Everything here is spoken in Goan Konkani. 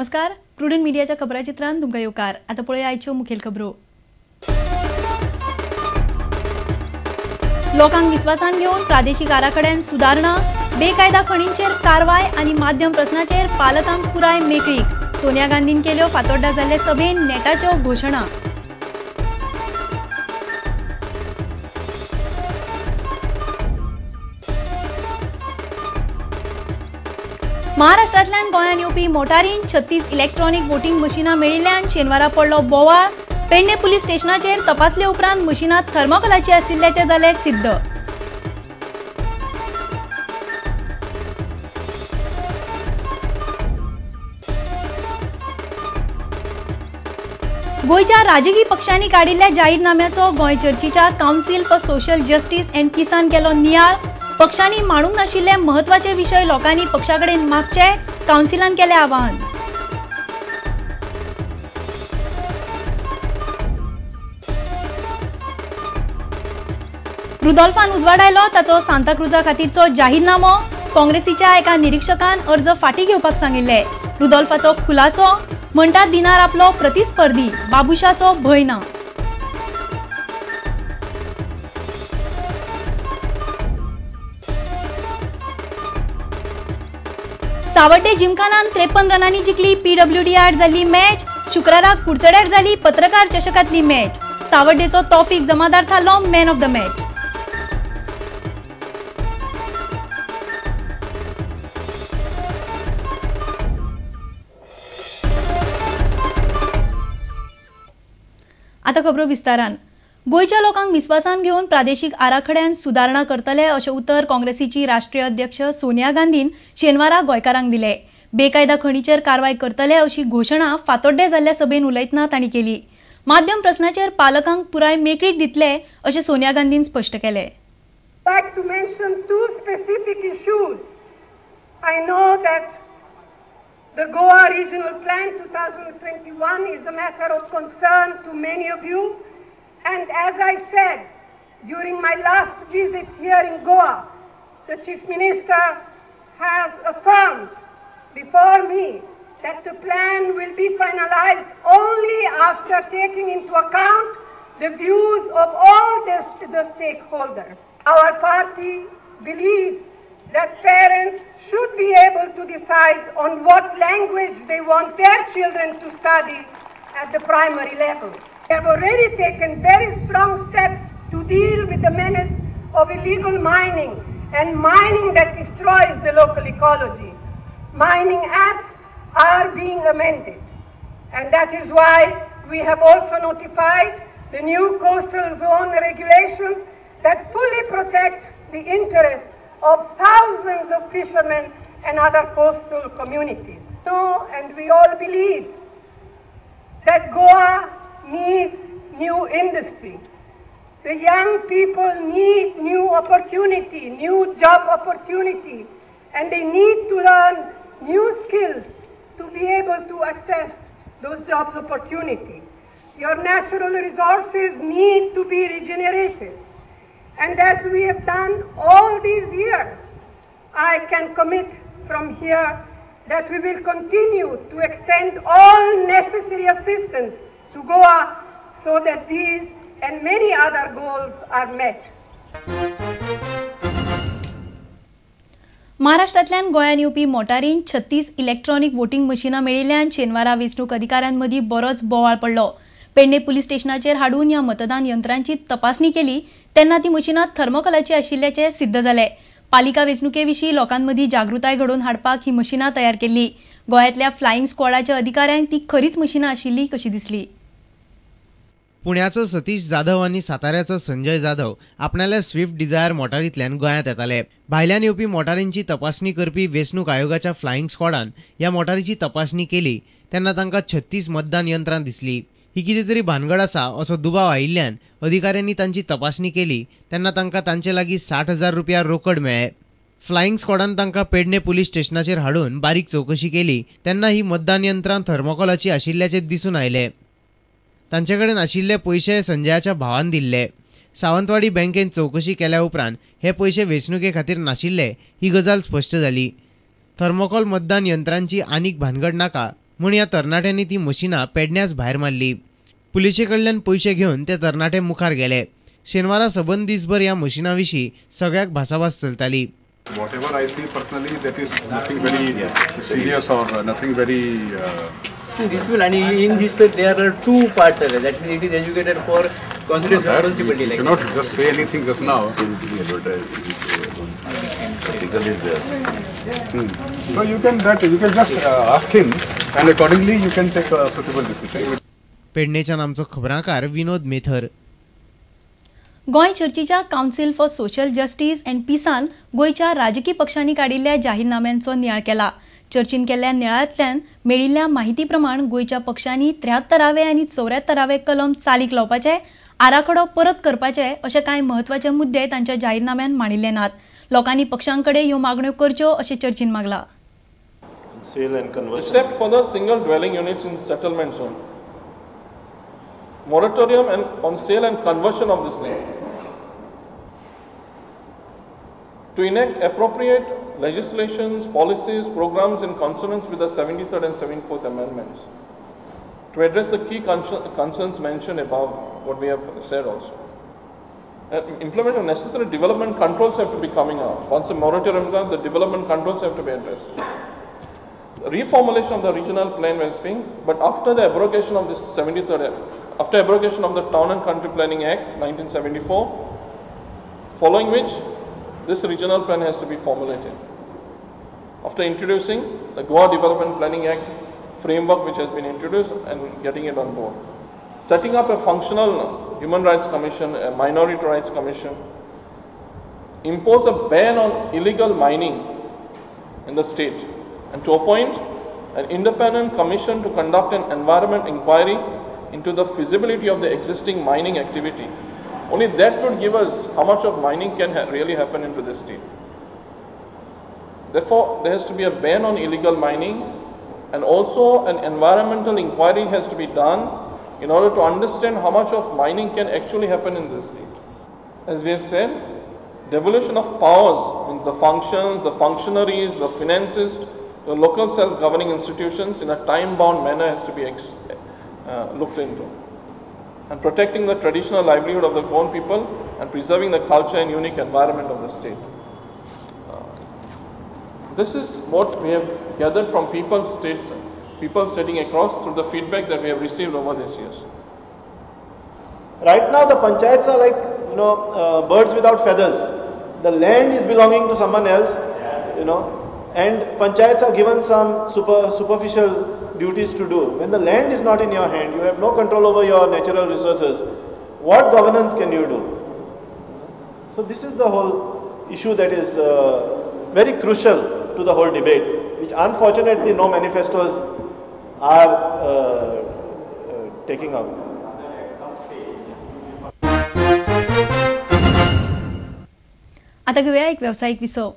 नमस्कार, प्रुडंट मीडियाच्या खबराचित्रांत तुमकां येवकार. आतां पळया आयच्यो मुखेल खबरो. लोकांक विस्वासान घेवन प्रादेशीक आराखड्यान सुदारणा, बेकायदा खणींचेर कारवाय आनी माध्यम प्रस्नाचेर पालकांक पुराय मेकळीक. सोनिया गांधीन केल्यो फातोड्डा जाल्ले सभेन नेटाच्यो घोशणा. महाराष्ट्रांतल्यान गोंयांत येवपी मोटारीन 36 इलेक्ट्रॉनिक वोटिंग मशिनां मेळिल्ल्यान शेनवारा पडलो बोवाळ. पेडणे पुलीस स्टेशनाचेर तपासले उपरांत मशिनां थर्मोकोलाची आशिल्ल्याचें जालें सिद्ध. गोंयच्या राजकीय पक्षांनी काडिल्ल्या जाहीरनाम्याचो Goa चर्चीच्या council for social justice and पिसान केलो नियाळ. पक्षांनी मांडूंक नाशिल्ले म्हत्वाचे विशय लोकांनी पक्षा कडेन मागचे, कावन्सिलान केलें आवाहन. रुदोल्फान उजवाडायलो ताचो सांताक्रुजा खातीरचो जाहीरनामो. काँग्रेसीच्या एका निरीक्षकान अर्ज फाटीं घेवपाक सांगिल्ले. रुदोल्फाचो खुलासो, म्हणटा दिनार आपलो प्रतिस्पर्धी, बाबुशाचो भंय ना. सावड्डे जिमखानान 53 रनांनी जिखली पीडब्ल्यूडी आड जाल्ली मॅच. शुक्राराक कुडचड्यार जाली पत्रकार चषकांतली मॅच. सावड्डेचो तौफीक जमादार थारलो मॅन ऑफ the match. आता खबरो विस्तारान. गोंयच्या लोकांक विस्वासान घेवन प्रादेशीक आराखड्यान सुदारणा करतले अशें उतर काँग्रेसीची राष्ट्रीय अध्यक्ष सोनिया गांधीन शेनवारा गोंयकारांक दिले. बेकायदा खणीचेर कारवाय करतले अशी घोशणा फातोड्डे जाल्ल्या सभेन उलयतना तांणी केली. माध्यम प्रस्नाचेर पालकांक पुराय मेकळीक दितले अशें सोनिया गांधीन स्पश्ट केलें. Like to mention two specific issues. I know that the Goa Regional Plan 2021 is a matter of concern to many of you. And as I said during my last visit here in Goa, the Chief Minister has affirmed before me that the plan will be finalized only after taking into account the views of all the stakeholders. Our party believes that parents should be able to decide on what language they want their children to study at the primary level. We have already taken very strong steps to deal with the menace of illegal mining and mining that destroys the local ecology. Mining acts are being amended, and that is why we have also notified the new coastal zone regulations that fully protect the interest of thousands of fishermen and other coastal communities. No, and we all believe that Goa needs new industry. The young people need new opportunity, new job opportunity, and they need to learn new skills to be able to access those jobs opportunity. Your natural resources need to be regenerated. And as we have done all these years, I can commit from here that we will continue to extend all necessary assistance to Goa so that these and many other goals are met. महाराष्ट्रांतल्यान गोंयांत येवपी मोटारीन 36 इलेक्ट्रॉनिक वोटिंग मशिनां मेळिल्ल्यान शेनवारा वेंचणूक अधिकाऱ्यांमदीं बरोच बोवाळ पडलो. पेडणे पुलीस स्टेशनाचेर हाडून ह्या मतदान यंत्रांची तपासणी केली तेन्ना ती मशिनां थर्मोकोलाची आशिल्ल्याचें सिद्ध जालें. पालिका वेंचणुके विशीं लोकांमदीं जागृताय घडोवन हाडपाक ही मशिनां तयार केल्ली. गोंयांतल्या फ्लायिंग स्क्वॉडाच्या अधिकाऱ्यांक ती खरीच मशिनां आशिल्ली कशी दिसली. पुण्याचो सतीश जाधव आनी साताऱ्याचो संजय जाधव आपणाल्या स्विफ्ट डिझायर मोटारींतल्यान गोंयांत येताले. भायल्यान येवपी मोटारींची तपासणी करपी वेंचणूक आयोगाच्या फ्लायिंग स्क्वॉडान ह्या मोटारीची तपासणी केली तेन्ना तांकां 36 मतदान यंत्रां दिसली. ही कितें तरी भानगड आसा असो दुबाव आयिल्ल्यान अधिकाऱ्यांनी तांची तपासणी केली तेन्ना तांकां तांचे लागीं 60,000 रुपया रोकड मेळ्ळे. फ्लायिंग स्क्वॉडान तांकां पेडणे पुलीस स्टेशनाचेर हाडून बारीक चवकशी केली तेन्ना ही मतदान यंत्रां थर्मोकोलाची आशिल्ल्याचें दिसून आयलें. तांचे कडेन आशिल्ले पयशे संजयाच्या भावान दिल्ले. सावंतवाडी बँकेन चवकशी केल्या उपरांत हे पयशे वेंचणुके खातीर नाशिल्ले ही गजाल स्पश्ट जाली. थर्मोकोल मतदान यंत्रांची आनीक भानगड नाका म्हूण ह्या तरणाट्यांनी ती मशिनां पेडण्याच भायर मारली. पुलिशे कडल्यान पयशे घेवन ते तरणाटे मुखार गेले. शेनवारा सबंद दिसभर ह्या मशिना विशीं सगळ्याक भासाभास चलताली. Whatever I see personally, that is nothing very serious or nothing very. This will, and in this there are two parts. That means it is educated for consideration responsibility. You cannot just say anything just now. So you can just ask him, and accordingly you can take a suitable decision. पेडणेच्यान आमचो खबराकार विनोद मेथर. Goa चर्चीच्या council for social justice and पिसान गोंयच्या राजकी पक्षांनी काडिल्ल्या जाहीरनाम्यांचो नियाळ केला. चर्चीन केल्ल्या नियाळांतल्यान मेळिल्ल्या माहिती प्रमाण गोंयच्या पक्षांनी 73वे आनी 74वे कलम चालीक लावपाचे, आराखडो परत करपाचे अशे कांय म्हत्वाचे मुद्दे तांच्या जाहीरनाम्यान मांडिल्ले नात. लोकांनी पक्षांकडे ह्यो मागण्यो करच्यो अशें चर्चीन मागला. Except for the single dwelling units in settlement zone. Moratorium and on sale and conversion of this land. To enact appropriate legislations, policies, programs in consonance with the 73rd and 74th amendments. To address the key concerns mentioned above, what we have said also. Implement of necessary development controls have to be coming out. Once a moratorium is done, the development controls have to be addressed. Reformulation of the regional plan was being, but after the abrogation of this 73rd, after abrogation of the Town and Country Planning Act 1974, following which this regional plan has to be formulated. After introducing the Goa Development Planning Act framework, which has been introduced and getting it on board. Setting up a functional Human Rights Commission, a Minority Rights Commission, impose a ban on illegal mining in the state, and to appoint an independent commission to conduct an environment inquiry into the feasibility of the existing mining activity. Only that would give us how much of mining can really happen into this state. Therefore, there has to be a ban on illegal mining, and also an environmental inquiry has to be done in order to understand how much of mining can actually happen in this state. As we have said, devolution of powers, means the functions, the functionaries, the finances, the local self-governing institutions in a time-bound manner has to be looked into. And protecting the traditional livelihood of the Goan people and preserving the culture and unique environment of the state. This is what we have gathered from people stating across through the feedback that we have received over these years. Right now the panchayats are like, you know, birds without feathers. The land is belonging to someone else, you know, and panchayats are given some superficial duties to do. When the land is not in your hand, you have no control over your natural resources. What governance can you do? So this is the whole issue that is very crucial to the whole debate, which unfortunately no manifestos are taking up. आता घेऊया एक व्यावसायिक विसव.